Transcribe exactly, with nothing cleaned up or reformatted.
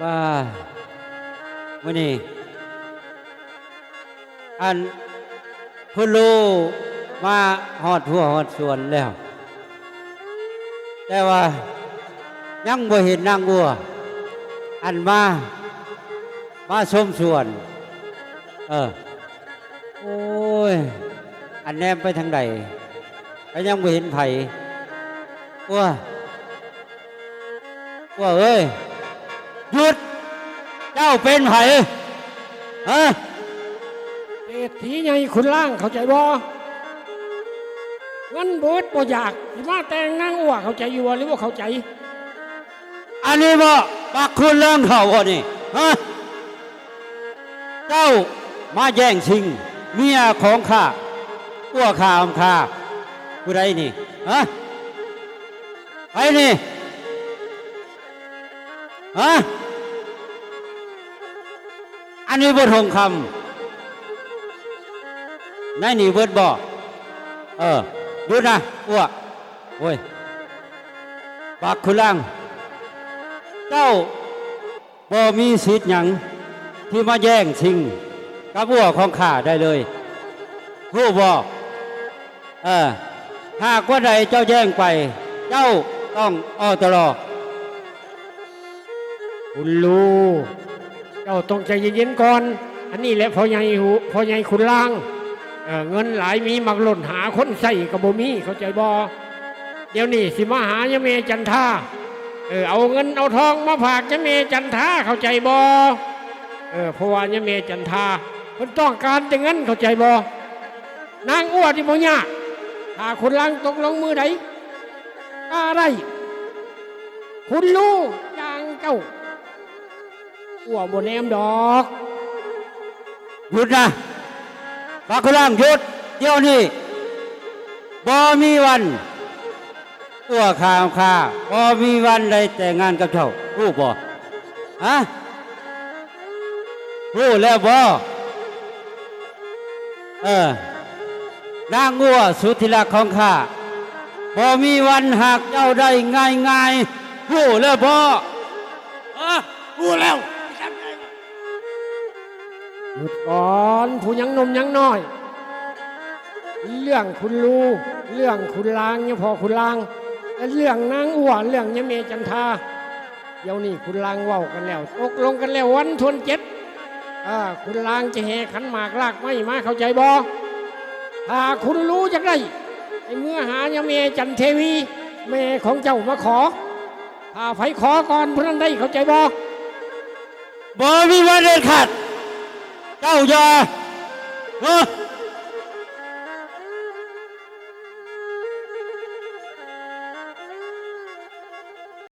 ว่ามื้อนี้ อัน คุณลูกมาฮอดหัวฮอดสวนแล้ว แต่ว่ายังบ่เห็นนางวัว อันมา มาชมสวน เออ โอ้ย อันแนมไปทางใด ก็ยังบ่เห็นไผ วัว วัวเอ้ย หยุด เจ้าเป็นไผ ฮะ เศรษฐีใหญ่ขุนล่างเข้าใจบ่ เงินเบิดบ่อยากสิมาแต่งนางอัวเข้าใจอยู่บ่หรือบ่เข้าใจ อันนี้บ่ บักคุณเรื่องเขาบ่นี่ ฮะ เจ้ามาแย่งชิงเมียของข้า อัวข้าของข้า ผู้ใดนี่ ฮะ ไผนี่ ฮะ อันนี้บ่ทองคำ ในนี่เบิดบ่ เออ หยุดนะ อัว โอ้ย บักคุณล่าง เจ้าบ่มีสิทธิ์หยังที่มาแย่งชิงกับอัวของข้าได้เลย ฮู้บ่ เออ หากว่าใดเจ้าแย่งไป เจ้าต้องออกตลอด คุณลูก เจ้าต้องใจเย็นๆก่อน อันนี้แหละพ่อใหญ่หู พ่อใหญ่ขุนล่าง เออ เงินหลายมีมักหล่นหาคนใส่ก็บ่มี เข้าใจบ่ เดี๋ยวนี้สิมาหายะแม่จันทา เออ เอาเงินเอาทองมาฝากยะแม่จันทา เข้าใจบ่ เออ เพราะว่ายะแม่จันทา เพิ่นต้องการแต่เงิน เข้าใจบ่ นางอัวนี่บ่ยาก ถ้าขุนล่างตกลงมื้อใด ก็ได้ คุณลูกอย่างเจ้า อัวบ่แนมดอก หยุดนะ บักขุนล่างหยุด เดี๋ยวนี้ บ่มีวัน อัวข้าข้า บ่มีวันได้แต่งงานกับเจ้า ฮู้บ่ ฮะ ฮู้แล้วบ่ เออ นางอัวสุดที่รักของข้า บ่มีวันหากเจ้าได้ง่ายๆ ฮู้แล้วบ่ เออ ฮู้แล้ว หยุดก่อน ผู้ยังหนุ่มยังน้อย เรื่องคุณลูก เรื่องคุณลางเนี่ยพอคุณลาง แต่เรื่องนางอัว เรื่องเนี่ยเมจันทา เดี๋ยวนี้คุณลางเว้ากันแล้ว ตกลงกันแล้ววันทวนเจ็ด อ่า คุณลางจะแห่ขันหมากลากไม้มา เข้าใจบ่ ถ้าคุณรู้จักได้ ให้เมือหายะเมจันเทวี แม่ของเจ้ามาขอ ถ้าไผขอก่อนผู้นั้นได้ เข้าใจบ่ บ่มีวันเด็ดขาด เจ้าอย่า เออ